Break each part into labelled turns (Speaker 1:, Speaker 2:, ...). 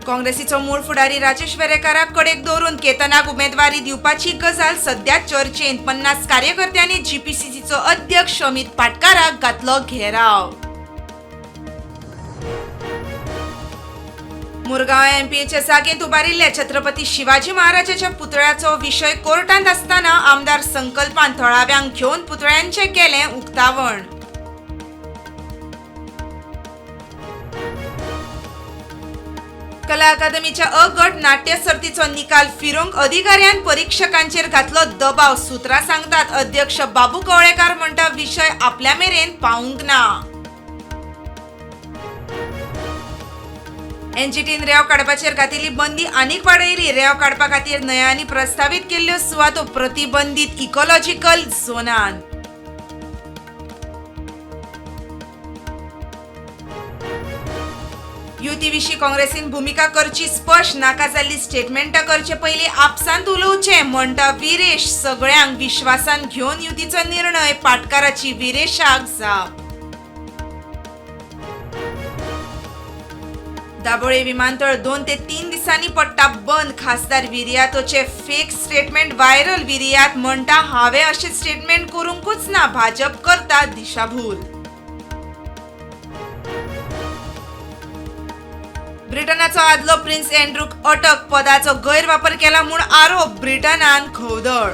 Speaker 1: काँग्रेसीचो मूळ फुडारी राजेश वेरेकाराक कडेक दवरून केतनाक उमेदवारी दिवपाची गजाल सध्या चर्चेंत. 50 कार्यकर्त्यांनी जीपीसीसीचो अध्यक्ष अमित पाटकाराक घातलो घेराव. मुरगांव एमपीएच्या जागेंत उबारिल्ल्या छत्रपती शिवाजी महाराजाच्या पुतळ्याचो विशय कोर्टांत आसतना आमदार संकल्पान थळाव्यांक घेवन पुतळ्यांचें केलें उक्तावण. कला अकादमीच्या अ गट नाट्य सर्तीचो निकाल फिरोवंक अधिकाऱ्यान परीक्षकांचेर घातलो दबाव. सूत्रां सांगतात अध्यक्ष बाबू कवळेकार म्हणटा विशय आपल्या मेरेन पावूंक ना. एनजीटीन रेंव काडपाचेर घातिल्ली बंदी आनीक वाडयली. रेंव काडपा खातीर न्हंयांनी प्रस्तावीत केल्ल्यो सुवातो प्रतिबंधीत इकॉलॉजिकल झोनान. युती विशीं काँग्रेसीन भुमिका करची स्पश्ट. नाका जाल्ली स्टेटमेंटां करचे पयलीं आपसांत उलोवचें म्हणटा विरेश. सगळ्यांक विश्वासान घेवन युतीचो निर्णय. पाटकाराची विरेशाक जाप. दाबोळे विमानतळ 2 ते 3 दिसांनी पडटा बंद. खासदार विरियातोचे फेक स्टेटमेंट व्हायरल. विरियात म्हणटा हांवें अशें स्टेटमेंट करूंकूच ना, भाजप करता दिशाभूल. ब्रिटनाचो आदलो प्रिन्स अँड्रूक अटक, पदाचो गैरवापर केला म्हूण आरोप. ब्रिटनान खवदळ.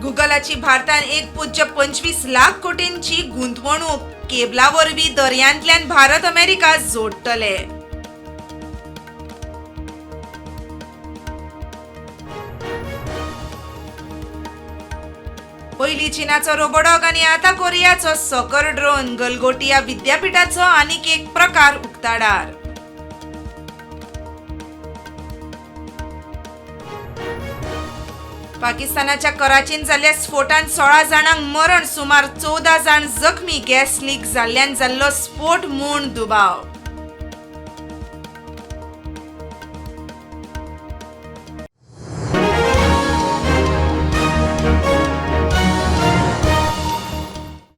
Speaker 1: गुगलाची भारतान 1.25 लाख कोटींची गुंतवणूक. केबला वरवीं दर्यांतल्यान भारत अमेरिका जोडटले. पयलीं चीनाचो रोबोडॉग आनी आतां कोरियाचो सॉकर ड्रोन. गलगोटिया विद्यापीठाचो आनीक एक प्रकार उक्ताडार. पाकिस्तानाच्या कराचीन जाल्ल्या स्फोटान 16 जाणांक मरण, सुमार 14 जाण जखमी. गॅस लीक जाल्ल्यान जाल्लो स्फोट म्हूण दुबाव.